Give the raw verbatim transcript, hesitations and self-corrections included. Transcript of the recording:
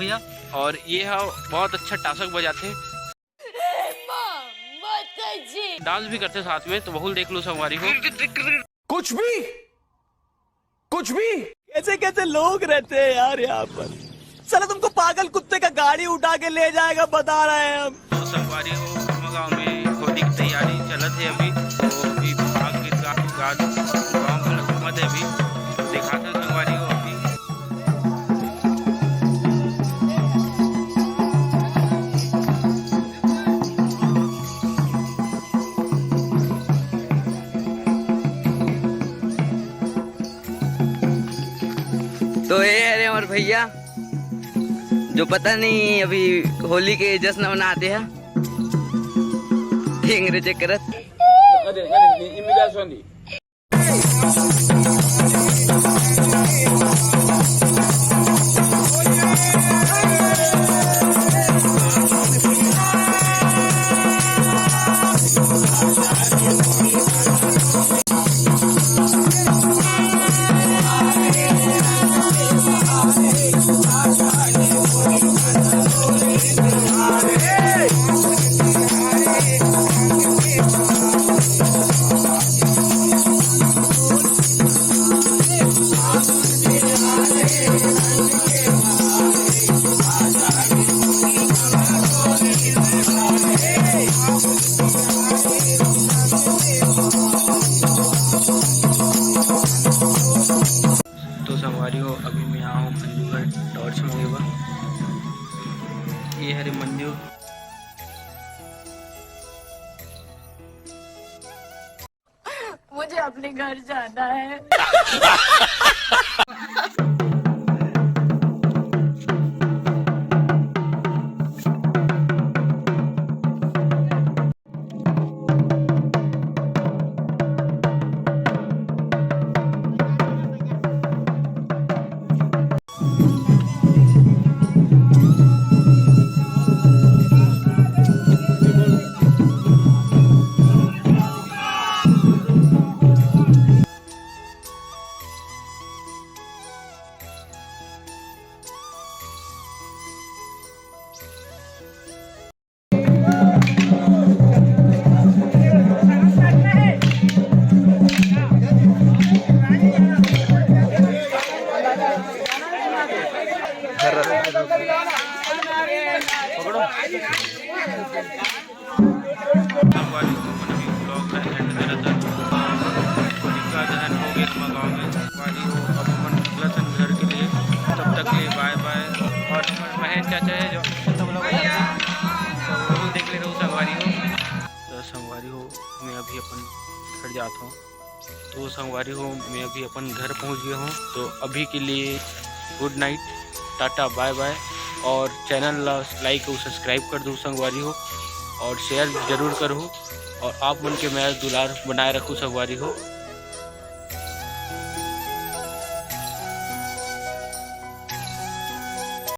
भैया, और ये ह बहुत अच्छा टासक बजाथे, डांस भी करथे साथ में, तो वहू ल देख लो संगवारी हो। कुछ भी, कुछ भी। कैसे कैसे लोग रहते हैं यार यहाँ पर। साला तुमको पागल कुत्ते का गाड़ी उठा के ले जाएगा, बता रहे हैं हम। तो संगवारी हो, गाँव में होली की तैयारी चलत है अभी। तो अभी भाग गीत गा, गा, गाँव में घूमत है अभी। दिखाते हैं संगवारी हो अभी। तो ये हरे हमर भैया, जो पता नहीं अभी होली के जश्न मनाते हैं। ढेंगरे चेक करत। तो संगवारी हो, अभी मैं आया हूँ मंजू घर टॉर्च मंगे बर। ये हरे मंजू। मुझे अपने घर जाना है। संगवारी हो, हमन अभी vlog ला end करत हन। होलिका दहन हो गे हमर गाँव में। संगवारी हो, अब हमन निकलत हन घर के लिए। तब तक के लिए bye bye। और हमर बहन चाचा है जो, तो वो देख ले रहो संगवारी हो। तो संगवारी हो, मैं अभी अपन घर जात हूँ। तो संगवारी हो, मैं अभी अपन घर पहुंच गया हूँ। तो अभी के लिए good night, Tata, bye bye। और channel ला like और subscribe कर दो संगवारी हो, और share जरूर करो। और आप मन के मया दुलार बनाए रखो संगवारी हो।